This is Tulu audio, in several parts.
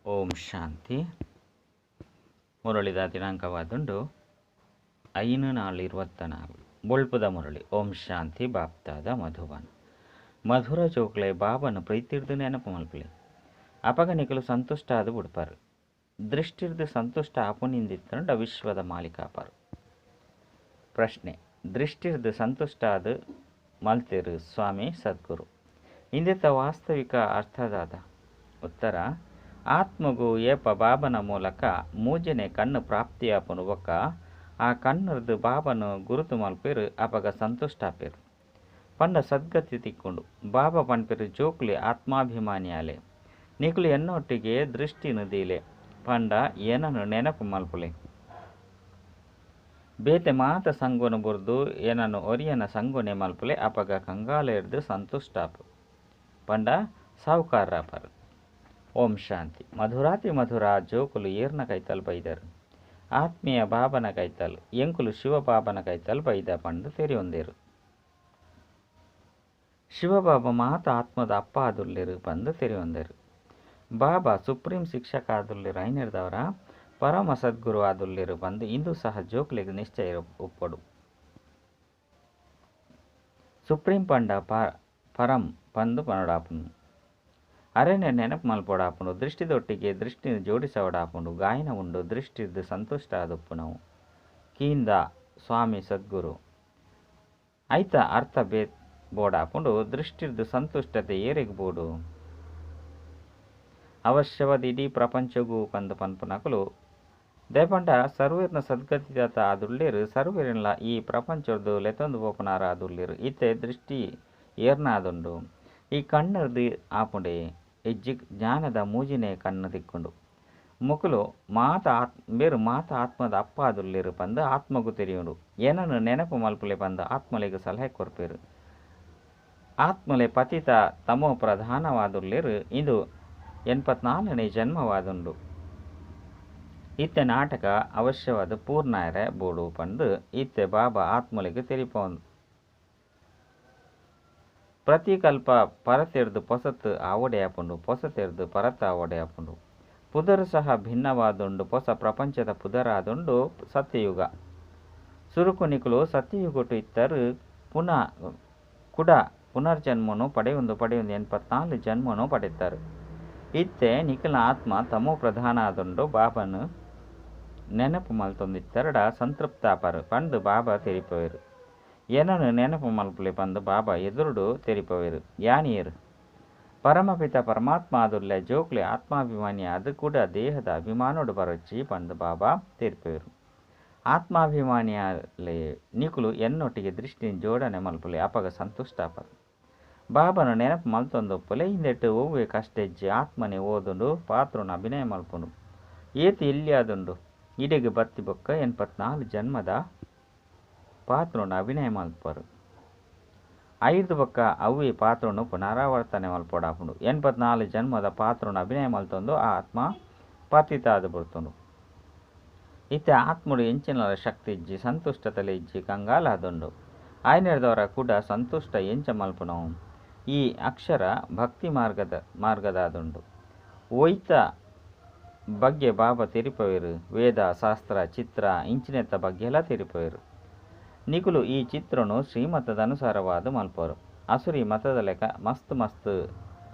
ಓಂ ಶಾಂತಿ. ಮುರಳಿದ ದಿನಾಂಕವಾದುಂಡು 5/4/24. ಬೊಳ್ಪುದ ಮುರಳಿ. ಓಂ ಶಾಂತಿ. ಬಾಪ್ತಾದ ಮಧುಬನ್. ಮಧುರ ಜೋಕ್ಲೆ ಬಾಬನ ಪ್ರೀತಿರ್ದು ನೆನಪು ಮಲ್ಪಲೆ ಅಪಗನಿಕಲು ಸಂತುಷ್ಟ ಆದು ಬಿಡ್ಪಾರು. ದೃಷ್ಟಿರ್ದು ಸಂತುಷ್ಟ ಆಪುನಿಂದಿತ್ತಂಡ ವಿಶ್ವದ ಮಾಲೀಕಾಪಾರು. ಪ್ರಶ್ನೆ: ದೃಷ್ಟಿರ್ದು ಸಂತುಷ್ಟ ಆದು ಮಲ್ತಿರು ಸ್ವಾಮಿ ಸದ್ಗುರು ಇಂದಿತ ವಾಸ್ತವಿಕ ಅರ್ಥದಾದ? ಉತ್ತರ: ಆತ್ಮಗು ಏಪ ಬಾಬನ ಮೂಲಕ ಮೂಜನೆ ಕಣ್ಣು ಪ್ರಾಪ್ತಿಯಾಪನು ಬೊಕ್ಕ ಆ ಕಣ್ಣರ್ದು ಬಾಬನು ಗುರುತು ಮಲ್ಪೇರು ಅಪಗ ಸಂತುಷ್ಟಾಪೇರು ಪಂಡ ಸದ್ಗತಿ ತಿಕ್ಕೊಂಡು. ಬಾಬಾ ಪನ್ಪೇರು ಜೋಕ್ಲಿ ಆತ್ಮಾಭಿಮಾನಿಯಾಲೆ ನಿಕುಲು ಎನ್ನೊಟ್ಟಿಗೆ ದೃಷ್ಟಿನು ದೀಲೆ ಪಂಡ ಏನನು ನೆನಪು ಮಲ್ಪುಲೆ. ಬೇತೆ ಮಾತ ಸಂಗೊನು ಬುರ್ದು ಏನನು ಒರಿಯನ ಸಂಗೊನೆ ಮಲ್ಪುಲೆ ಅಪಗ ಕಂಗಾಲೆರ್ದು ಸಂತುಷ್ಟಾಪು ಪಂಡ ಸಾವುಕಾರರಾಪರು. ಓಂ ಶಾಂತಿ. ಮಧುರಾತಿ ಮಧುರ ಜೋಕುಲು ಏರ್ನ ಕೈತಲ್ ಬೈದರು ಆತ್ಮೀಯ ಬಾಬನ ಕೈತಲ್ ಎಂಕುಲು ಶಿವಬಾಬನ ಕೈತಲ್ ಬೈದ ಪಂಡು ತೆರಿಯೊಂದೇರು. ಶಿವಬಾಬಾ ಮಾತ ಆತ್ಮದ ಅಪ್ಪ ಆದುಲ್ಲೇರು ಪಂದು ತೆರಿಯೊಂದೇರು. ಬಾಬಾ ಸುಪ್ರೀಂ ಶಿಕ್ಷಕ ಆದುಲ್ಲೇರು ಐನಿರ್ದವರ ಪರಮ ಸದ್ಗುರು ಆದುಲ್ಲೇರು ಪಂದು ಇಂದು ಸಹ ಜೋಕ್ಲೆಗ್ ನಿಶ್ಚಯ ಉಪ್ಪಡು. ಸುಪ್ರೀಂ ಪಂಡ ಪರಂ ಪಂದು ಪನಡಾಪುನು. ಅರೆನೆ ನೆನಪು ಮಲ್ಪೊಡಾಪುಂಡು. ದೃಷ್ಟಿದೊಟ್ಟಿಗೆ ದೃಷ್ಟಿನ ಜೋಡಿಸವಡಾಪುಂಡು. ಗಾಯನ ಉಂಡು ದೃಷ್ಟಿರ್ದು ಸಂತುಷ್ಟ ಆದುಪ್ಪುನವು ಕೀಂದ ಸ್ವಾಮಿ ಸದ್ಗುರು ಐತ ಅರ್ಥ ಬೇ ಬೋಡಾಪುಂಡು. ದೃಷ್ಟಿರ್ದು ಸಂತುಷ್ಟತೆ ಏರೆಗ್ ಬೋಡು? ಅವಶ್ಯವಾದ ಇಡೀ ಪ್ರಪಂಚಗೂ ಪಂದು ಪನ್ಪುನಕುಲು ದೇಪಂಡ ಸರ್ವೇರ್ನ ಸದ್ಗತಿದಾತ ಆದುಳ್ಳೇರು ಸರ್ವೇರ್ನ ಈ ಪ್ರಪಂಚರ್ದು ಲೆತ್ತೊಂದು ಪೋಪನಾರ ಆದುಳ್ಳೇರು. ಇತ್ತೆ ದೃಷ್ಟಿ ಏರ್ನ ಆದುಂಡು. ಈ ಕಣ್ಣರ್ದು ಆಪುಂಡೆ ಎಜ್ಜಿ ಜ್ಞಾನದ ಮೂಜಿನೆ ಕಣ್ಣು ತಿಕ್ಕೊಂಡು ಮುಕುಲು ಮಾತ ಬೇರು ಮಾತ ಆತ್ಮದ ಅಪ್ಪ ಆದುಲ್ಲೇರು ಪಂದು ಆತ್ಮಗೂ ತೆರಿಯುಂಡು. ಏನನ್ನು ನೆನಪು ಮಲ್ಪುಲೆ ಪಂದು ಆತ್ಮಲೆಗ್ ಸಲಹೆ ಕೊರ್ಪೇರು. ಆತ್ಮಲೆ ಪತಿತ ತಮೋ ಪ್ರಧಾನವಾದುಲ್ಲೇರು. ಇದು 84ನೇ ಜನ್ಮವಾದುಂಡು. ಇತ್ತೆ ನಾಟಕ ಅವಶ್ಯವಾದ ಪೂರ್ಣಾಯರೆ ಬೋಡು ಪಂದು ಇತ್ತೆ ಬಾಬಾ ಆತ್ಮಲೆಗ್ ತೆರಿಪೊಂದು. ಪ್ರತಿಕಲ್ಪ ಪರತೆರ್ದು ಪೊಸತ್ತು ಆವಡೆ ಆಪುಂಡು, ಪೊಸತೆರ್ದು ಪರತ ಆವಡೆ ಆಪುಂಡು. ಪುದರ್ ಸಹ ಭಿನ್ನವಾದುಂಡು. ಪೊಸ ಪ್ರಪಂಚದ ಪುದರಾದುಂಡು ಸತ್ಯಯುಗ. ಸುರುಕು ನಿಕುಲು ಸತ್ಯಯುಗಟು ಇತ್ತರು ಪುನಃ ಕುಡ ಪುನರ್ಜನ್ಮನು ಪಡೆಯೊಂದು ಪಡೆಯೊಂದು 84 ಜನ್ಮನು ಪಡೆಯುತ್ತಾರೆ. ಇತ್ತೆ ನಿಖಿಲ ಆತ್ಮ ತಮೋ ಪ್ರಧಾನ ಆದುಂಡು. ಬಾಬನು ನೆನಪು ಮಲ್ತೊಂದಿತ್ತರಡ ಸಂತೃಪ್ತಾಪರು ಪಂದು ಬಾಬಾ ತೆರಿಪವೇರು. ಏನನು ನೆನಪು ಮಲ್ಪುಲೆ ಪಂದು ಬಾಬಾ ಎದುರುಡು ತೆರಿಪವೇರು. ಯಾನಿಯರು ಪರಮಪಿತ ಪರಮಾತ್ಮ ಆದುಲ್ಲೆ ಜೋಕ್ಲೆ ಆತ್ಮಾಭಿಮಾನಿ ಅದು ಕೂಡ ದೇಹದ ಅಭಿಮಾನೋಡು ಬರೊಚ್ಚಿ ಪಂದು ಬಾಬಾ ತೆರಿಪವೇರು. ಆತ್ಮಾಭಿಮಾನಿಯಾಲೆ ನಿಕುಲು ಎನ್ನೊಟ್ಟಿಗೆ ದೃಷ್ಟಿ ಜೋಡಣೆ ಮಲ್ಪುಲೆ ಅಪಗ ಸಂತುಷ್ಟಾಪರು. ಬಾಬನ ನೆನಪು ಮಲ್ತೊಂದೊಪ್ಪುಲೆ ಹಿಂದೆಟ್ಟು ಒವ್ವೆ ಕಷ್ಟೆಜ್ಜಿ ಆತ್ಮನೆ ಓದುಂಡು ಪಾತ್ರನ ಅಭಿನಯ ಮಲ್ಪುಂಡು. ಏತಿ ಎಲ್ಲಿ ಆದುಂಡು ಇಡೆಗೆ ಬತ್ತಿ ಬೊಕ್ಕ 84 ಜನ್ಮದ ಪಾತ್ರನ ಅಭಿನಯ ಮಲ್ಪರು. 5 ಬೊಕ್ಕ ಅವ್ವೇ ಪಾತ್ರನು ಪುನರಾವರ್ತನೆ ಮಲ್ಪೊಡಾಪುಂಡು. 84 ಜನ್ಮದ ಪಾತ್ರನ ಅಭಿನಯ ಮಲ್ತೊಂದು ಆ ಆತ್ಮ ಪತಿತ ಆದು ಬರ್ತುಂಡು. ಇತ್ತೆ ಆತ್ಮಡು ಎಂಚಿನ ಶಕ್ತಿ ಇಜ್ಜಿ ಸಂತುಷ್ಟತಲೆ ಇಜ್ಜಿ ಕಂಗಾಲ ಆದುಂಡು. ಆಯ್ನೆರ್ದವರ ಕೂಡ ಸಂತುಷ್ಟ ಎಂಚ ಮಲ್ಪುನವು. ಈ ಅಕ್ಷರ ಭಕ್ತಿ ಮಾರ್ಗದಾದುಂಡು. ಒಯ್ತ ಬಗ್ಗೆ ಬಾಬಾ ತೆರಿಪವೇರು. ವೇದ ಶಾಸ್ತ್ರ ಚಿತ್ರ ಇಂಚಿನೆತ್ತ ಬಗ್ಗೆಲ್ಲ ತೆರಿಪವೇರು. ನಿಕುಲು ಈ ಚಿತ್ರನು ಶ್ರೀಮತದ ಅನುಸಾರವಾದ ಮಲ್ಪರು. ಅಸುರಿ ಮತದ ಲೆಕ್ಕ ಮಸ್ತ್ ಮಸ್ತ್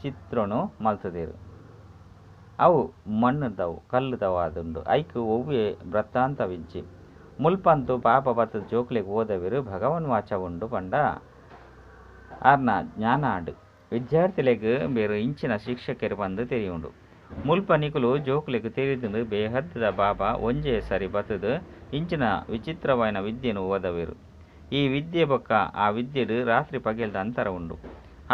ಚಿತ್ರನು ಮಲ್ತದೇರು. ಅವು ಮಣ್ಣುದವು ಕಲ್ಲುದವು ಆದುಂಡು. ಐಕ್ ಒವ್ವೆ ವೃತ್ತಾಂತವಿಜ್ಜಿ. ಮುಲ್ಪಂತು ಬಾಬಾ ಬತ್ತದ ಜೋಕ್ಲೆಗ್ ಓದವಿರು ಭಗವನ್ ವಾಚ ಉಂಡು ಪಂಡ ಆರ್ನ ಜ್ಞಾನ ಆಂಡು. ವಿದ್ಯಾರ್ಥಿಲೆಗ್ ಬೇರು ಇಂಚಿನ ಶಿಕ್ಷಕರು ಪಂದು ತೆರಿಯುಂಡು. ಮುಲ್ಪ ನಿಕುಲು ಜೋಕ್ಲೆಗ್ ತೆರಿದುಂಡು ಬೇಹದ್ದದ ಬಾಬಾ ಒಂಜೇ ಸರಿ ಬತ್ತದು ಇಂಚಿನ ವಿಚಿತ್ರವಾಯಿನ ವಿದ್ಯೆನು ಓದವೇರು. ಈ ವಿದ್ಯೆ ಬೊಕ್ಕ ಆ ವಿದ್ಯೆಡು ರಾತ್ರಿ ಪಗೆಲ್ದ ಅಂತರ ಉಂಡು.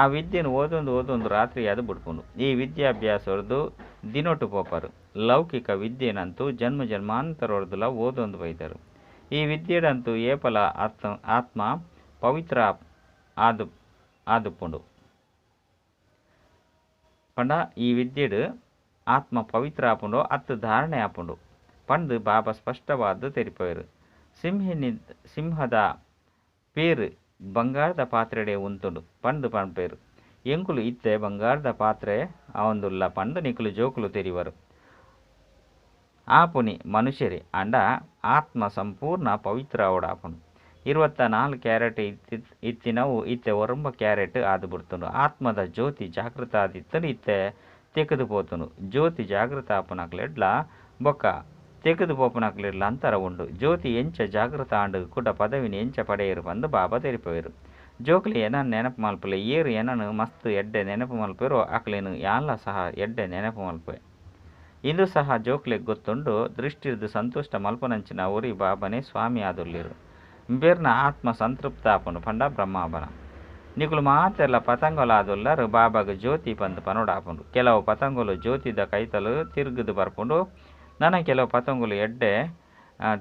ಆ ವಿದ್ಯೆನು ಓದೊಂದು ಓದೊಂದು ರಾತ್ರಿ ಅದು ಬುಡ್ಪುಂಡು. ಈ ವಿದ್ಯಾಭ್ಯಾಸೊರ್ದು ದಿನೊಟು ಪೋಪರು. ಲೌಕಿಕ ವಿದ್ಯೆನಂತೂ ಜನ್ಮ ಜನ್ಮಾಂತರೊರ್ದುಲ ಓದೊಂದು ಬೈದರು. ಈ ವಿದ್ಯೆಡಂತೂ ಏಪಲ ಆತ್ಮ ಪವಿತ್ರ ಆದುಪ್ಪುಂಡು. ಪಂಡ ಈ ವಿದ್ಯೆಡು ಆತ್ಮ ಪವಿತ್ರ ಆಪುಂಡು ಅತ್ತು ಧಾರಣೆ ಆಪುಂಡು ಪಂದು ಬಾಬಾ ಸ್ಪಷ್ಟವಾದ ತೆರಿಪವೇರು. ಸಿಂಹದ ಪೇರು ಬಂಗಾರದ ಪಾತ್ರೆಡೆ ಉಂತುಂಡು ಪಂದು ಪನ್ಪೇರು. ಎಂಕುಲು ಇತ್ತೆ ಬಂಗಾರದ ಪಾತ್ರೆ ಆವೊಂದುಲ್ಲ ಪಂದು ನಿಕುಲು ಜೋಕುಲು ತೆರಿವರು. ಆಪುನಿ ಮನುಷ್ಯರೇ ಆಂಡ ಆತ್ಮ ಸಂಪೂರ್ಣ ಪವಿತ್ರ ಆವೊಡಾಪುಂಡು. 24 ಕ್ಯಾರೆಟ್ ಇತ್ತಿನವು ಇತ್ತೆ 9 ಕ್ಯಾರೆಟ್ ಆದ್ ಬುಡ್ತುಂಡು. ಆತ್ಮದ ಜ್ಯೋತಿ ಜಾಗೃತ ಆದಿತ್ತುಂಡು ಇತ್ತೆ ತೆಗೆದು ಪೋತುಂಡು. ಜ್ಯೋತಿ ಜಾಗೃತ ಆಪುನಕ್ಲೆಡ್ಲ ಬೊಕ್ಕ ತೆಗೆದು ಪೋಪುನಕ್ಲೆಡ್ಲ ಅಂತರ ಉಂಡು. ಜ್ಯೋತಿ ಎಂಚ ಜಾಗೃತ ಆಂಡ್ ಕುಡ ಪದವಿನಿ ಎಂಚ ಪಡೆಯರು ಪಂದ್ ಬಾಬಾ ತೆರಿಪುವೆರು. ಜೋಕ್ಲೆ ಎನನ್ ನೆನಪು ಮಲ್ಪುಲೆ. ಏರು ಎನನ್ ಮಸ್ತ್ ಎಡ್ಡೆ ನೆನಪು ಮಲ್ಪೆರೋ ಅಕ್ಲೆನ್ ಯಾನ್ಲ ಸಹ ಎಡ್ಡೆ ನೆನಪು ಮಲ್ಪುವೆ. ಇಂದು ಸಹ ಜೋಕ್ಲೆಗ್ ಗೊತ್ತುಂಡು. ದೃಷ್ಟಿರ್ದ್ ಸಂತುಷ್ಟ ಮಲ್ಪುನಂಚಿನ ಒರಿ ಬಾಬನೇ ಸ್ವಾಮಿ ಆದುಲ್ಲೆರ್. ಇಂಬೆರ್ನ ಆತ್ಮ ಸಂತೃಪ್ತ ಆಪುಂಡು ಪಂಡ ಬ್ರಹ್ಮಾಬನ. ನಿಕುಲು ಮಾತೆರ್ಲ ಪತಂಗಲಾದುಲ್ಲರ್. ಬಾಬಾಗ್ ಜ್ಯೋತಿ ಪಂದ್ ಪನೊಡಾಪುಂಡು. ಕೆಲವು ಪತಂಗಲು ಜ್ಯೋತಿದ ಕೈತಲು ತಿರ್ಗುದು ಬರ್ಪುಂಡು. ನನ ಕೆಲವು ಪತಂಗಲು ಎಡ್ಡೆ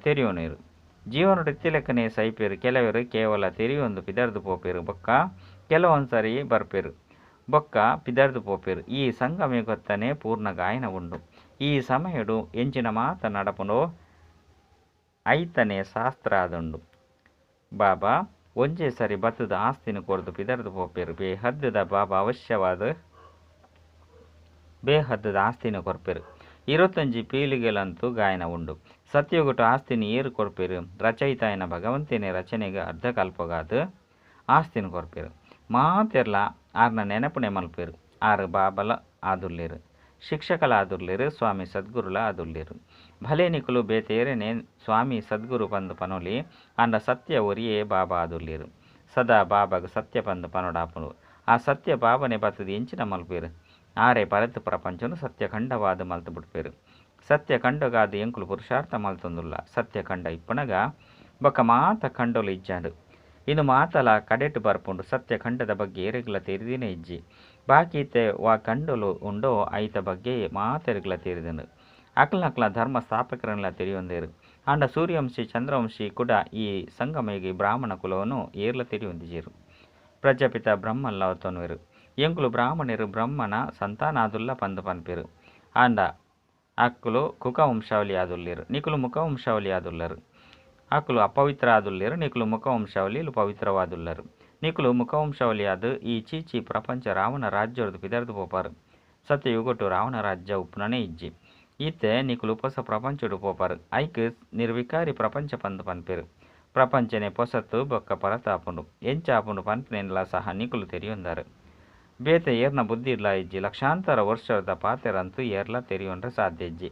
ತೆರಿಯೊನೆರ್. ಜೀವನೊಡು ಇತ್ತಿಲೆಕ್ಕನೆ ಸೈಪೆರ್. ಕೆಲವೆರ್ ಕೇವಲ ತೆರಿಯೊಂದು ಪಿದರ್ದು ಪೋಪೆರ್. ಬೊಕ್ಕ ಕೆಲವೊಂದ್ಸರಿ ಬರ್ಪೆರ್. ಬೊಕ್ಕ ಪಿದರ್ದು ಪೋಪೆರ್. ಈ ಸಂಗಮಯುಗತ್ತನೇ ಪೂರ್ಣ ಗಾಯನ ಉಂಡು. ಈ ಸಮಯಡು ಎಂಚಿನ ಮಾತ ನಡಪುಂಡೋ ಐತನೇ ಶಾಸ್ತ್ರ ಆದುಂಡು. ಬಾಬಾ ಒಂಜೇ ಸರಿ ಬತ್ತುದು ಆಸ್ತಿನ ಕೊರ್ದು ಪಿದರ್ದು ಪೋಪೆರ್. ಬೇಹದ್ದುದ ಬಾಬಾ ಅವಶ್ಯವಾದ ಬೇಹದ್ದುದ ಆಸ್ತಿನ ಕೊರ್ಪೆರ್. 21 ಪೀಳಿಗೆಲಂತೂ ಗಾಯನ ಉಂಡು. ಸತ್ಯಯುಗಟ್ ಆಸ್ತಿನ ಏರು ಕೊರ್ಪೆರ್. ರಚಯಿತಾಯನ ಭಗವಂತನೇ ರಚನೆಗೆ ಅರ್ಧಕಲ್ಪಗಾದ್ ಆಸ್ತಿನ ಕೊರ್ಪೆರ್. ಮಾತೆರ್ಲ ಆರ್ನ ನೆನಪುನೆ ಮಲ್ಪೆರ್. ಆರ್ ಬಾಬಲ ಆದುಲ್ಲೆರ್, ಶಿಕ್ಷಕಲ ಆದುಲ್ಲೆರ್, ಸ್ವಾಮಿ ಸದ್ಗುರುಲ ಆದುಲ್ಲೆರ್. ಭಲೆ ನಿಕುಲು ಬೇತೇರೆನೆ ಸ್ವಾಮಿ ಸದ್ಗುರು ಪಂದ್ ಪನೊಲಿ ಆಂಡ ಸತ್ಯ ಒರಿಯೇ ಬಾಬಾ ಆದುಲ್ಲೆರ್. ಸದಾ ಬಾಬಾಗ್ ಸತ್ಯ ಪಂದ್ ಪನೊಡಾಪುಂಡು. ಆ ಸತ್ಯ ಬಾಬನೆ ಬತ್ತುದು ಎಂಚಿನ ಮಲ್ಪುವೆರ್. ಆರೇ ಪರತ್ ಪ್ರಪಂಚನ್ ಸತ್ಯಖಂಡವಾದ್ ಮಲ್ತ್ ಬುಡ್ಪೆರ್. ಸತ್ಯಖಂಡಗಾದ್ ಎಂಕುಲು ಪುರುಷಾರ್ಥ ಮಲ್ತೊಂದುಲ್ಲ. ಸತ್ಯಖಂಡ ಇಪ್ಪುನಗ ಬೊಕ್ಕ ಮಾತ ಖಂಡಲು ಇಜ್ಜಾಂಡ್. ಇಂದು ಮಾತಲ ಕಡೆಟ್ ಬರ್ಪುಂಡು. ಸತ್ಯಖಂಡದ ಬಗ್ಗೆ ಏರೆಗ್ಲ ತೆರಿದಿನೇ ಇಜ್ಜಿ. ಬಾಕಿ ಇತ್ತೆ ವಾ ಖಂಡಲು ಉಂಡೋ ಐತ ಬಗ್ಗೆ ಮಾತೆರೆಗ್ಲ ತೆರಿದುಂಡು. ಅಕ್ಲ್ನಕ್ಲ್ನ ಧರ್ಮ ಸ್ಥಾಪಕರೆನ್ಲ ತೆರಿಯೊಂದೆರ್. ಆಂಡ ಸೂರ್ಯವಂಶಿ ಚಂದ್ರವಂಶಿ ಕೂಡ ಈ ಸಂಗಮಯುಗಿ ಬ್ರಾಹ್ಮಣ ಕುಲವನ್ನು ಏರ್ಲ ತೆರಿಯೊಂದಿಜೆರ್. ಪ್ರಜಾಪಿತ ಬ್ರಹ್ಮನ್ಲ ಒತ್ತೊನುವೆರ್. ಎಂಕುಲು ಬ್ರಾಹ್ಮಣೆರ್ ಬ್ರಹ್ಮನ ಸಂತಾನಾದುಲ್ಲ ಪಂದ್ ಪನ್ಪೆರ್. ಆಂಡ ಅಕುಲು ಕುಕವಂಶಾವಳಿ ಆದುಲ್ಲೆರ್. ನಿಕುಲು ಮುಖವಂಶಾವಳಿ ಆದುಲ್ಲರ್. ಅಕುಲು ಅಪವಿತ್ರ ಆದುಲ್ಲೆರ್. ನಿಕುಲು ಮುಖವಂಶಾವಳಿಲು ಪವಿತ್ರವಾದುಲ್ಲರ್. ನಿಕುಲು ಮುಖವಂಶಾವಳಿಯಾದ್ ಈ ಚೀಚಿ ಪ್ರಪಂಚ ರಾವಣ ರಾಜ್ಯೊರ್ದು ಪಿದರ್ದು ಪೋಪರ್. ಸತ್ಯಯುಗಟ್ ರಾವಣ ರಾಜ್ಯ ಉಪ್ಪುನನೇ ಇಜ್ಜಿ. ಇತ್ತೆ ನಿಕುಲು ಪೊಸ ಪ್ರಪಂಚೊಡು ಪೋಪರ್. ಐಕ್ ನಿರ್ವಿಕಾರಿ ಪ್ರಪಂಚ ಪಂದ್ ಪನ್ಪೆರ್. ಪ್ರಪಂಚನೆ ಪೊಸತು ಬೊಕ್ಕ ಪರತಾಪುಂಡು. ಎಂಚ ಆಪುಂಡು ಪನ್ಪುನೆನ್ಲ ಸಹ ನಿಕುಲು ತೆರಿಯೊಂದರ್. ಬೇತೆ ಏರ್ನ ಬುದ್ಧಿ ಇಡ್ಲ ಇಜ್ಜಿ. ಲಕ್ಷಾಂತರ ವರ್ಷದ ಪಾತೆರಂತೂ ಏರ್ಲ ತೆರಿಯೊನ್ರೆ ಸಾಧ್ಯ ಇಜ್ಜಿ.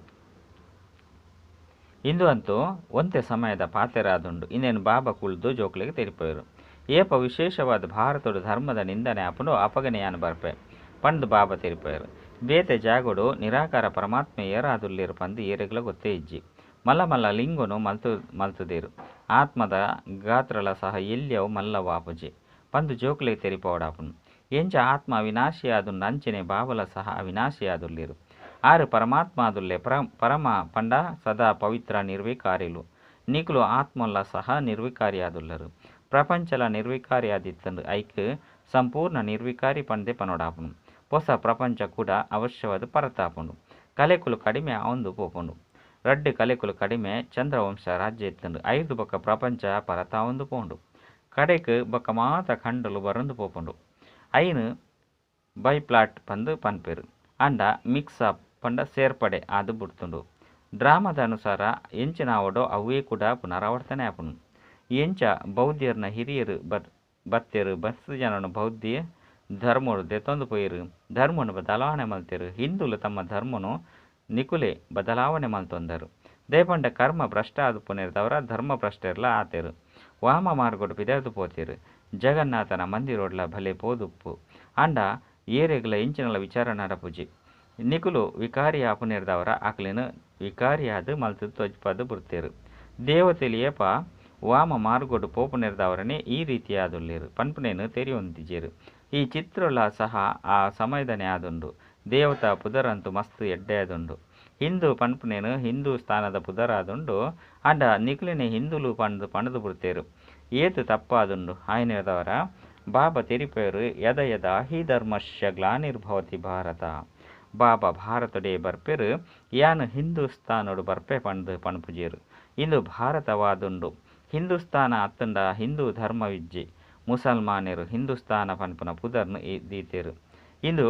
ಇಂದು ಅಂತೂ ಒಂತೆ ಸಮಯದ ಪಾತೆರಾದುಂಡು. ಇಂದೆನ್ ಬಾಬಾ ಕುಲ್ದು ಜೋಕ್ಲೆಗ್ ತೆರಿಪುವೆರ್. ಏಪ ವಿಶೇಷವಾದ್ ಭಾರತೊಡು ಧರ್ಮದ ನಿಂದನೆ ಆಪುಂಡೋ ಅಪಗನೆ ಯಾನ್ ಬರ್ಪೆ ಪಂದ್ ಬಾಬಾ ತೆರಿಪಾಯೆರ್. ಬೇತೆ ಜಾಗೊಡು ನಿರಾಕಾರ ಪರಮಾತ್ಮೆ ಏರಾದುಲ್ಲೆರ್ ಪಂದ್ ಏರೆಗ್ಲ ಗೊತ್ತೇ ಇಜ್ಜಿ. ಮಲ್ಲ ಮಲ್ಲ ಲಿಂಗನ್ ಮಲ್ತುದೆರ್. ಆತ್ಮದ ಗಾತ್ರಲ ಸಹ ಎಲ್ಯವು ಮಲ್ಲವು ಆಪುಜಿ ಪಂದ್ ಜೋಕ್ಲೆಗ್ ತೆರಿಪಾವೊಡಾಪುಂಡು. ಎಂಚ ಆತ್ಮ ಅವಿನಾಶಿ ಆದುಂಡು ಅಂಚನೆ ಬಾಬಲ ಸಹ ಅವಿನಾಶಿ ಆದುಲ್ಲೆರ್. ಆರ್ ಪರಮಾತ್ಮ ಆದುಲ್ಲೆ. ಪರಮ ಪಂಡ ಸದಾ ಪವಿತ್ರ ನಿರ್ವಿಕಾರಿಲು. ನಿಕುಲು ಆತ್ಮಲ ಸಹ ನಿರ್ವಿಕಾರಿ ಆದುಲ್ಲರ್. ಪ್ರಪಂಚಲ ನಿರ್ವಿಕಾರಿ ಆದಿತ್ತುಂಡು. ಐಕ್ ಸಂಪೂರ್ಣ ನಿರ್ವಿಕಾರಿ ಪಂದೇ ಪನೊಡಾಪುಂಡು. ಪೊಸ ಪ್ರಪಂಚ ಕೂಡ ಅವಶ್ಯವಾದ್ ಪರತಾಪುಂಡು. ಕಲೆಕುಲು ಕಡಿಮೆ ಆವೊಂದು ಪೋಪುಂಡು. ರಡ್ಡ್ ಕಲೆಕುಲು ಕಡಿಮೆ ಚಂದ್ರವಂಶ ರಾಜ್ಯ ಇತ್ತುಂಡು. ಐರ್ದ್ ಬೊಕ್ಕ ಪ್ರಪಂಚ ಪರತಾವೊಂದು ಪೋಂಡು. ಕಡೆಕ್ ಬೊಕ್ಕ ಮಾತ ಖಂಡಲು ಬರೊಂದು ಪೋಪುಂಡು. ಐನ್ ಬೈಪ್ಲಾಟ್ ಪಂದ್ ಪನ್ಪೆರ್. ಆಂಡ ಮಿಕ್ಸ್ ಅಪ್ ಪಂಡ ಸೇರ್ಪಡೆ ಆದ್ ಬುಡ್ತುಂಡು. ಡ್ರಾಮದ ಅನುಸಾರ ಎಂಚಿನ ಆವೊಡೋ ಅವ್ವೇ ಕೂಡ ಪುನರಾವರ್ತನೆ ಆಪುಂಡು. ಎಂಚ ಬೌದ್ಧೆರ್ನ ಹಿರಿಯೆರ್ ಬತ್ತೆರ್ ಮಸ್ತ್ ಜನನ ಬೌದ್ಧ ಧರ್ಮೊಡು ದೆತ್ತೊಂದು ಪೋಯೆರ್. ಧರ್ಮನ್ ಬದಲಾವಣೆ ಮಲ್ತೆರ್. ಹಿಂದೂಲು ತಮ್ಮ ಧರ್ಮನು ನಿಕುಲೆ ಬದಲಾವಣೆ ಮಲ್ತೊಂದರ್. ದಯಪಂಡ ಕರ್ಮ ಭ್ರಷ್ಟ ಆದುಪ್ಪುನೆರ್ದಾವರ ಧರ್ಮ ಭ್ರಷ್ಟೆರ್ಲ ಆತೆರ್. ವಾಮ ಮಾರ್ಗಡ್ ಪಿದರ್ದು ಪೋತೆರ್. ಜಗನ್ನಾಥನ ಮಂದಿರೊಡ್ಲ ಭಲೆ ಪೋದುಪ್ಪು. ಆಂಡ ಏರೆಗ್ಲ ಎಂಚಿನಲ ವಿಚಾರ ನಡಪುಜಿ. ನಿಕುಲು ವಿಕಾರಿ ಆಪುನೆರ್ದಾವರ ಅಕ್ಲೆನ್ ವಿಕಾರಿಯಾದ್ ಮಲ್ತ್ ತೋಜ್ಪಾದ್ ಬುಡ್ತೆರ್. ದೇವತೆಲು ಏಪ ವಾಮ ಮಾರ್ಗಡ್ ಪೋಪುನೆರ್ದಾವರನೇ ಈ ರೀತಿಯಾದುಲ್ಲೆರ್ ಪನ್ಪುನೆನ್ ತೆರಿಯೊಂದಿಜೆರ್. ಈ ಚಿತ್ರಲ ಸಹ ಆ ಸಮಯದನೇ ಆದುಂಡು. ದೇವತಾ ಪುದರಂತೂ ಮಸ್ತ್ ಎಡ್ಡೆ ಆದುಂಡು. ಹಿಂದೂ ಪನ್ಪುನೆನ್ ಹಿಂದೂ ಸ್ಥಾನದ ಪುದರಾದುಂಡು. ಆಂಡ ನಿಕ್ಲೆನೆ ಹಿಂದೂಲು ಪಂದ್ ಪಂಡ್ದ್ ಬುಡ್ತೆರ್. ಏತ್ ತಪ್ಪಾದುಂಡು. ಆಯನೆರ್ದಾವರ ಬಾಬಾ ತೆರಿಪಾಯೆರ್ ಯದ ಯದ ಹಿ ಧರ್ಮಸ್ಯ ಗ್ಲಾನಿರ್ಭವತಿ ಭಾರತ. ಬಾಬಾ ಭಾರತಡೇ ಬರ್ಪೆರ್. ಯಾನ್ ಹಿಂದೂಸ್ಥಾನಡ್ ಬರ್ಪೆ ಪಂದ್ ಪನ್ಪುಜೆರ್. ಇಂದು ಭಾರತವಾದುಂಡು. ಹಿಂದೂಸ್ಥಾನ ಅತ್ತುಂಡ ಹಿಂದೂ ಧರ್ಮವಿಜ್ಜಿ. ಮುಸಲ್ಮಾನೆರ್ ಹಿಂದೂಸ್ಥಾನ ಪನ್ಪುನ ಪುದರ್ನ್ ದೀತೆರ್. ಇಂದು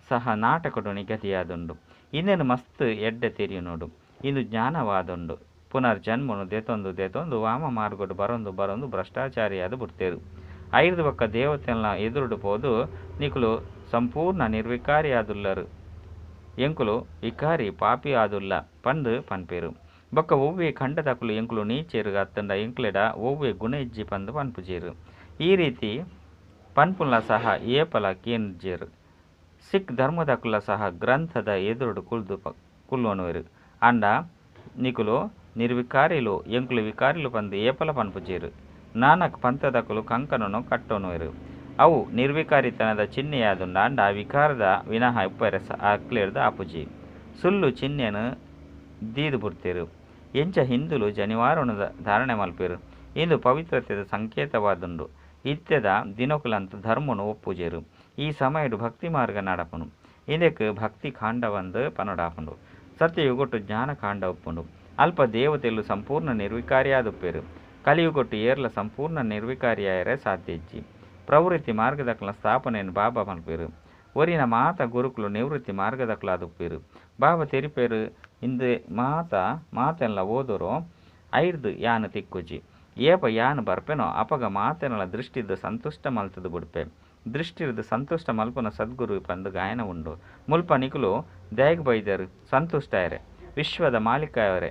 ಸಹ ನಾಟಕಡ್ ನಿಗದಿಯಾದುಂಡು. ಇಂದೆನ್ ಮಸ್ತ್ ಎಡ್ಡೆ ತೆರಿಯೊನೊಡು. ಇಂದು ಜ್ಞಾನವಾದುಂಡು. ಪುನರ್ಜನ್ಮನು ದೆತೊಂದು ದೆತೊಂದು ವಾಮ ಮಾರ್ಗಡ್ ಬರೊಂದು ಬರೊಂದು ಭ್ರಷ್ಟಾಚಾರಿಯಾದ್ ಬುಡ್ತೆರ್. ಐರ್ದ್ ಬೊಕ್ಕ ದೇವತೆಲ್ನ ಎದುರುಡು ಪೋದು ನಿಕುಲು ಸಂಪೂರ್ಣ ನಿರ್ವಿಕಾರಿಯಾದುಲ್ಲರ್ ಎಂಕುಲು ವಿಕಾರಿ ಪಾಪಿ ಆದುಲ್ಲ ಪಂದ್ ಪನ್ಪೆರ್. ಬೊಕ್ಕ ಒವ್ವೆ ಖಂಡದಕುಲು ಎಂಕುಲು ನೀಚೆರ್ ಅತ್ತುಂಡ ಎಂಕ್ಲೆಡ ಒವ್ವೆ ಗುಣ ಇಜ್ಜಿ ಪಂದ್ ಪನ್ಪುಜೆರ್. ಈ ರೀತಿ ಪನ್ಪುನ್ಲ ಸಹ ಏಪಲ ಕೇಂದ್ಜೆರ್. ಸಿಖ್ ಧರ್ಮದಕುಲ್ಲ ಸಹ ಗ್ರಂಥದ ಎದುರುಡು ಕುಲ್ದು ಕುಲ್ಲೊನುವೆರ್ ಆಂಡ ನಿಕುಲು ನಿರ್ವಿಕಾರಿಲು ಎಂಕುಲು ವಿಕಾರಿಲು ಪಂದ್ ಏಪಲ ಪನ್ಪುಜೆರ್. ನಾನಕ್ ಪಂಥದಕುಲು ಕಂಕಣನ್ ಕಟ್ಟೊನುವೆರ್. ಅವು ನಿರ್ವಿಕಾರಿತನದ ಚಿಹ್ನೆಯಾದುಂಡು ಆಂಡ ವಿಕಾರದ ವಿನಃ ಇಪ್ಪರೆ ಅಕ್ಲೆರ್ದ್ ಆಪುಜಿ. ಸುಳ್ಳು ಚಿಹ್ನೆನ್ ದೀದ್ ಬುಡ್ತೆರ್. ಎಂಚ ಹಿಂದೂಲು ಜನಿವಾರನ್ ಧಾರಣೆ ಮಲ್ಪುವೆರ್. ಇಂದು ಪವಿತ್ರತೆದ ಸಂಕೇತವಾದುಂಡು. ಇತ್ತೆದ ದಿನಕುಲಂತೂ ಧರ್ಮನ್ ಒಪ್ಪುಜೆರ್. ಈ ಸಮಯಡ್ ಭಕ್ತಿ ಮಾರ್ಗ ನಡಪುಂಡು. ಇಂದೆಕ್ ಭಕ್ತಿ ಖಾಂಡವಂದ್ ಪನೊಡಾಪುಂಡು. ಸತ್ಯಯುಗಟ್ ಜ್ಞಾನ ಖಾಂಡ ಉಪ್ಪುಂಡು. ಅಲ್ಪ ದೇವತೆಲು ಸಂಪೂರ್ಣ ನಿರ್ವಿಕಾರಿಯಾದುಪ್ಪೆರ್. ಕಲಿಯುಗಟ್ ಏರ್ಲ ಸಂಪೂರ್ಣ ನಿರ್ವಿಕಾರಿಯಾಯೆರೆ ಸಾಧ್ಯ ಇಜ್ಜಿ. ಪ್ರವೃತ್ತಿ ಮಾರ್ಗದಕಲ್ನ ಸ್ಥಾಪನೆನ್ ಬಾಬಾ ಮಲ್ಪುವೆರ್. ಒರಿನ ಮಾತ ಗುರುಕುಲು ನಿವೃತ್ತಿ ಮಾರ್ಗದಕುಲಾದುಪ್ಪುವೆರ್. ಬಾಬಾ ತೆರಿಪೆರ್ ಇಂದ್ ಮಾತ ಮಾತೆನ್ಲ ಓದೊರೊ ಐರ್ದ್ ಯಾನ್ ತಿಕ್ಕುಜಿ. ಏಪ ಯಾನ್ ಬರ್ಪೆನೋ ಅಪಗ ಮಾತೆರ್ನಲ ದೃಷ್ಟಿರ್ದ್ ಸಂತುಷ್ಟ ಮಲ್ತ್ ದ್ ಬುಡ್ಪೆ. ದೃಷ್ಟಿರ್ದ್ ಸಂತುಷ್ಟ ಮಲ್ಪುನ ಸದ್ಗುರು ಪಂದ್ ಗಾಯನ ಉಂಡು. ಮುಲ್ಪ ನಿಕುಲು ದಾಯೆಗ್ ಬೈದರ್ ಸಂತುಷ್ಟ ಆಯೆರೆ. ವಿಶ್ವದ ಮಾಲೀಕ ಆವರೆ.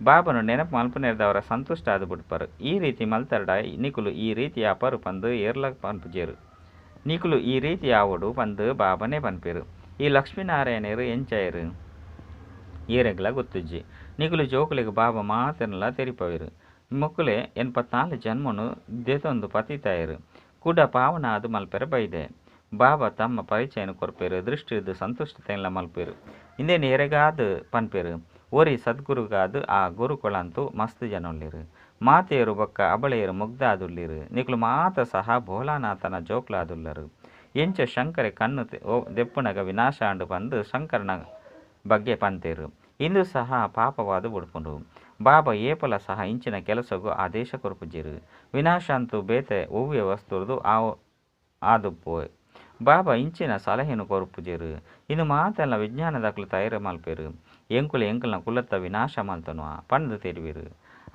ಬಾಬಾನ ನೆನಪು ಮಲ್ಪುನೆರ್ದಾವರ ಸಂತುಷ್ಟ ಆದ್ ಬುಡ್ಪರ್. ಈ ರೀತಿ ಮಲ್ತರ್ಡ ನಿಕುಲು ಈ ರೀತಿ ಆಪರ್ ಪಂದ್ ಏರ್ಲ ಪನ್ಪುಜೆರ್. ನಿಕುಲು ಈ ರೀತಿ ಆವೊಡು ಪಂದ್ ಬಾಬಾನೆ ಪನ್ಪೆರ್. ಈ ಲಕ್ಷ್ಮೀ ನಾರಾಯಣೆರ್ ಎಂಚ ಆಯೆರ್ ಏರೆಗ್ಲಾ ಗೊತ್ತುಜ್ಜಿ. ನಿಕುಲು ಜೋಕುಲೆಗ್ ಬಾಬಾ ಮಾತೆರ್ನ್ಲ ತೆರಿಪಾವೆರ್. ಮೊಕುಲೇ 84 ಜನ್ಮನ್ ದೆತೊಂದು ಪತಿತ ಆಯೆರ್. ಕುಡ ಪಾವನ ಆದ್ ಮಲ್ಪೆರೆ ಬೈದೆ. ಬಾಬಾ ತಮ್ಮ ಪರಿಚಯನ್ ಕೊರ್ಪೆರ್ ದೃಷ್ಟಿರ್ದ್ ಸಂತುಷ್ಟತೆನ್ಲ ಮಲ್ಪುವೆರ್. ಇಂದೆನ್ ಎರೆಗಾದ್ ಪನ್ಪೆರ್. ಒರಿ ಸದ್ಗುರುಗಾದ್ ಆ ಗುರುಕುಲಂತೂ ಮಸ್ತ್ ಜನ ಉಲ್ಲೆರ್. ಮಾತೆಯರು ಬೊಕ್ಕ ಅಬಲೆಯೆರ್ ಮುಗ್ಧ ಆದುಲ್ಲೆರ್. ನಿಕುಲು ಮಾತ ಸಹ ಭೋಲಾನಾಥನ ಜೋಕುಲಾದುಲ್ಲರ್. ಎಂಚ ಶಂಕರೆ ಕಣ್ಣ್ ದೆಪ್ಪುನಗ ವಿನಾಶ ಆಂಡ್ ಪಂದ್ ಶಂಕರನ ಬಗ್ಗೆ ಪಂತೆರ್. ಇಂದು ಸಹ ಪಾಪವಾದ್ ಬುಡ್ಪುಂಡು. ಬಾಬಾ ಏಪಲ ಸಹ ಇಂಚಿನ ಕೆಲಸಗ್ ಆದೇಶ ಕೊರ್ಪುಜೆರ್. ವಿನಾಶ ಅಂತೂ ಬೇತೆ ಒವ್ವೆ ವಸ್ತುರ್ದು ಆದುಪ್ಪು. ಬಾಬಾ ಇಂಚಿನ ಸಲಹೆನ್ ಕೊರ್ಪುಜೆರ್. ಇಂದು ಮಾತೆನ್ಲ ವಿಜ್ಞಾನದಕುಲು ತಯಾರ್ ಮಲ್ಪುವೆರ್. ಎಂಕುಲು ಎಂಕಲ್ನ ಕುಲತ ವಿನಾಶ ಮಲ್ತೊನುವ ಪಂದ್ ತೆರಿವೆರ್.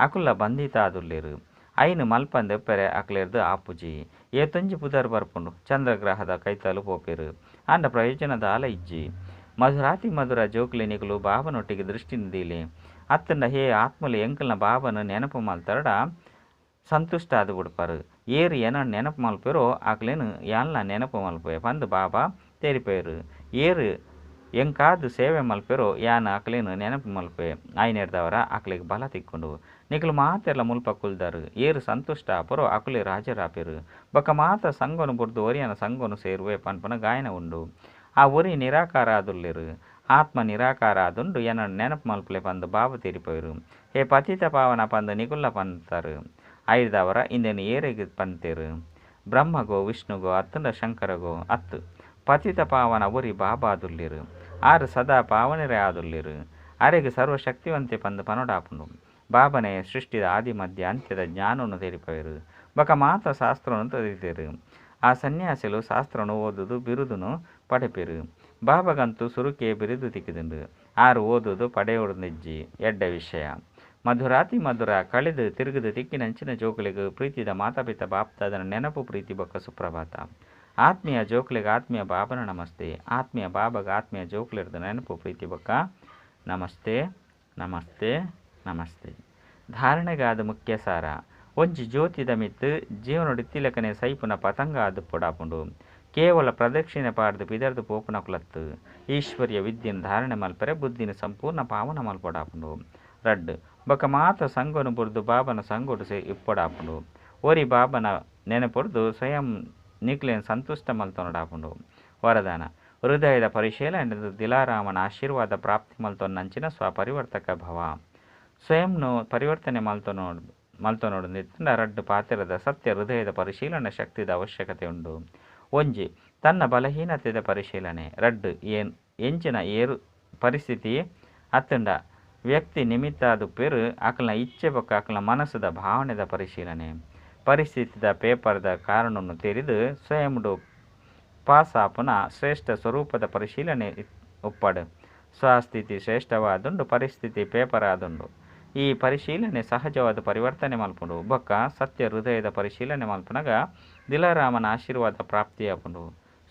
ಅಕುಲ್ಲ ಬಂಧಿತ ಆದುಲ್ಲೆರ್. ಐನ್ ಮಲ್ಪಂದೆ ಇಪ್ಪೆರೆ ಅಕ್ಲೆರ್ದ್ ಆಪುಜಿ. ಏತೊಂಜಿ ಪುದರ್ ಬರ್ಪುಂಡು. ಚಂದ್ರಗ್ರಹದ ಕೈತಲ್ ಪೋಪೆರ್. ಆಂಡ ಪ್ರಯೋಜನ ದಾಲ ಇಜ್ಜಿ. ಮಧುರಾತಿ ಮಧುರ ಜೋಕುಲೇ ನಿಕುಲು ಬಾಬನೊಟ್ಟಿಗೆ ದೃಷ್ಟಿನ್ ದೀಲೆ. ಅತ್ತುಂಡ ಹೇ ಆತ್ಮಲೆ ಎಂಕಲ್ನ ಬಾಬನ ನೆನಪು ಮಲ್ತರ್ಡ ಸಂತುಷ್ಟ ಆದ್ ಬುಡ್ಪರ್. ಏರ್ ಎನನ್ ನೆನಪು ಮಲ್ಪುವೆರೋ ಅಕ್ಲೆನ್ ಯಾನ್ಲ ನೆನಪು ಮಲ್ಪುವೆ ಪಂದ್ ಬಾಬಾ ತೆರಿಪಾಯೆರ್. ಏರ್ ಎಂಕಾದ್ ಸೇವೆ ಮಲ್ಪುವೆರೋ ಯಾನ್ ಅಕ್ಲೆನ್ ನೆನಪು ಮಲ್ಪುವೆ. ಆಯಿನೆರ್ದಾವರ ಅಕ್ಲೆಗ್ ಬಲ ತಿಕ್ಕುಂಡು. ನಿಕುಲು ಮಾತೆರ್ಲ ಮುಲ್ಪ ಕುಲ್ದರ್. ಏರ್ ಸಂತುಷ್ಟ ಆಪರೋ ಅಕುಲೇ ರಾಜರಾಪೆರ್. ಬೊಕ್ಕ ಮಾತ ಸಂಗೊನು ಬುಡ್ದು ಒರಿಯನ ಸಂಗೊನು ಸೇರುವೆ ಪನ್ಪುನ ಗಾಯನ ಉಂಡು. ಆ ಒರಿ ನಿರಾಕಾರ ಆದುಲ್ಲೆರ್. ಆತ್ಮ ನಿರಾಕಾರ ಆದುಂಡು ಎನನ್ ನೆನಪು ಮಲ್ಪುಲೆ ಪಂದ್ ಬಾಬಾ ತೆರಿಪಾವೆರ್. ಹೇ ಪತಿತ ಪಾವನ ಪಂದ್ ನಿಕುಲ್ಲ ಪಂತರ್. ಐರ್ದಾವರ ಇಂದೆನ್ ಏರೆಗ್ ಪಂತೆರ್. ಬ್ರಹ್ಮಗೋ ವಿಷ್ಣುಗೋ ಅತ್ತುಂಡ ಶಂಕರಗೋ ಅತ್ತ್. ಪತಿತ ಪಾವನ ಒರಿ ಬಾಬಾ ಆದುಲ್ಲೆರ್. ಆರ್ ಸದಾ ಪಾವನರೇ ಆದುಲ್ಲೆರ್. ಅರೆಗ್ ಸರ್ವಶಕ್ತಿವಂತೆ ಪಂದ್ ಪನೊಡಾಪುಂಡು. ಬಾಬಾನೇ ಸೃಷ್ಟಿದ ಆದಿ ಮಧ್ಯ ಅಂತ್ಯದ ಜ್ಞಾನನ್ ತೆರಿಪಾವೆರ್. ಬೊಕ್ಕ ಮಾತ ಶಾಸ್ತ್ರನ್ ತೆರಿದೆರ್. ಆ ಸನ್ಯಾಸಿಲು ಶಾಸ್ತ್ರನ್ ಓದುದು ಬಿರುದುನ್ ಪಡೆಪೆರ್. ಬಾಬಾಗಂತೂ ಸುರುಕೇ ಬಿರುದು ತಿಕ್ಕಿದುಂಡು. ಆರ್ ಓದುದು ಪಡೆಯೊಡುಂದಿಜ್ಜಿ. ಎಡ್ಡೆ ವಿಷಯ. ಮಧುರಾತಿ ಮಧುರ ಕಳೆದು ತಿರುಗುದು ತಿಕ್ಕಿನಂಚಿನ ಜೋಕುಲೆಗ್ ಪ್ರೀತಿದ ಮಾತಾಪಿತ ಬಾಪ್ದಾದನ ನೆನಪು ಪ್ರೀತಿ ಬೊಕ್ಕ ಸುಪ್ರಭಾತ. ಆತ್ಮೀಯ ಜೋಕುಲೆಗ್ ಆತ್ಮೀಯ ಬಾಬನ ನಮಸ್ತೆ. ಆತ್ಮೀಯ ಬಾಬಾಗ ಆತ್ಮೀಯ ಜೋಕುಲೆರ್ದ್ ನೆನಪು ಪ್ರೀತಿ ಬೊಕ್ಕ ನಮಸ್ತೆ ನಮಸ್ತೆ ನಮಸ್ತೆ. ಧಾರಣೆಗಾದ ಮುಖ್ಯ ಸಾರ. ಒಂಜಿ ಜ್ಯೋತಿದ ಮಿತ್ತ್ ಜೀವನೊಡಿತ್ತಿಲೆಕನೆ ಸೈಪುನ ಪತಂಗ ಆದ್ ಪೊಡಾಪುಂಡು. ಕೇವಲ ಪ್ರದಕ್ಷಿಣೆ ಪಾಡ್ದ್ ಪಿದರ್ದ್ ಪೋಪುನಕುಲತ್ತ್. ಈಶ್ವರ್ಯ ವಿದ್ಯೆನ್ ಧಾರಣೆ ಮಲ್ಪೆರೆ ಬುದ್ಧಿನ್ ಸಂಪೂರ್ಣ ಪಾವನ ಮಲ್ಪೊಡಾಪುಂಡು. ರಡ್ಡ್ ಬೊಕ್ಕ ಮಾತ ಸಂಗೊನು ಬುಡ್ದು ಬಾಬನ ಸಂಗೊಡು ಇಪ್ಪೊಡಾಪುಂಡು. ಒರಿ ಬಾಬನ ನೆನಪುರ್ದು ಸ್ವಯಂ ನಿಕ್ಲೆನ್ ಸಂತುಷ್ಟ ಮಲ್ತೊನೊಡಾಪುಂಡು. ವರದಾನ. ಹೃದಯದ ಪರಿಶೀಲನೆ ದಿಲಾರಾಮನ ಆಶೀರ್ವಾದ ಪ್ರಾಪ್ತಿ ಮಲ್ತೊನ್ನಂಚಿನ ಸ್ವಪರಿವರ್ತಕ ಭವ. ಸ್ವಯಂನು ಪರಿವರ್ತನೆ ಮಲ್ತೊನೊಡು ಮಲ್ತೊನೊಡು ರಡ್ಡ್ ಪಾತೆರದ ಸತ್ಯ ಹೃದಯದ ಪರಿಶೀಲನೆ ಶಕ್ತಿದ ಅವಶ್ಯಕತೆ ಉಂಡು. ಒಂಜಿ ತನ್ನ ಬಲಹೀನತೆದ ಪರಿಶೀಲನೆ. ರಡ್ಡ್ ಎಂಚಿನ ಏರು ಪರಿಸ್ಥಿತಿ ಅತ್ತುಂಡ ವ್ಯಕ್ತಿ ನಿಮಿತ್ತ ಆದುಪ್ಪೆರ್ ಅಕಲ್ನ ಇಚ್ಛೆ ಬೊಕ್ಕ ಅಕಲ್ನ ಮನಸ್ಸುದ ಭಾವನೆದ ಪರಿಶೀಲನೆ. ಪರಿಸ್ಥಿತಿದ ಪೇಪರ್ದ ಕಾರಣವನ್ನು ತೆರಿದು ಸ್ವಯಂಡು ಪಾಸ್ ಆಪುನ ಶ್ರೇಷ್ಠ ಸ್ವರೂಪದ ಪರಿಶೀಲನೆ ಉಪ್ಪಡ್. ಸ್ವಸ್ಥಿತಿ ಶ್ರೇಷ್ಠವಾದುಂಡು, ಪರಿಸ್ಥಿತಿ ಪೇಪರ್ ಆದುಂಡು. ಈ ಪರಿಶೀಲನೆ ಸಹಜವಾದ ಪರಿವರ್ತನೆ ಮಲ್ಪುಂಡು. ಬೊಕ್ಕ ಸತ್ಯ ಹೃದಯದ ಪರಿಶೀಲನೆ ಮಲ್ಪುನಗ ದಿಲಾರಾಮನ ಆಶೀರ್ವಾದ ಪ್ರಾಪ್ತಿಯಾಪುಂಡು.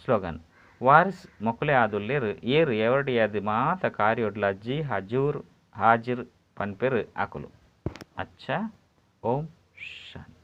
ಸ್ಲೋಗನ್: ವಾರಿಸ್ ಮೊಕುಲೇ ಆದುಲ್ಲೆರ್ ಏರ್ ಎವರ್ಡಿಯಾದ ಮಾತ ಕಾರ್ಯೊಡ್ಲ ಜಿ ಹಜೂರ್ ಹಾಜಿರ್ ಪನ್ಪೆರ್ ಅಕುಲು. ಅಚ್ಚಾ, ಓಂ ಶಾಂತಿ.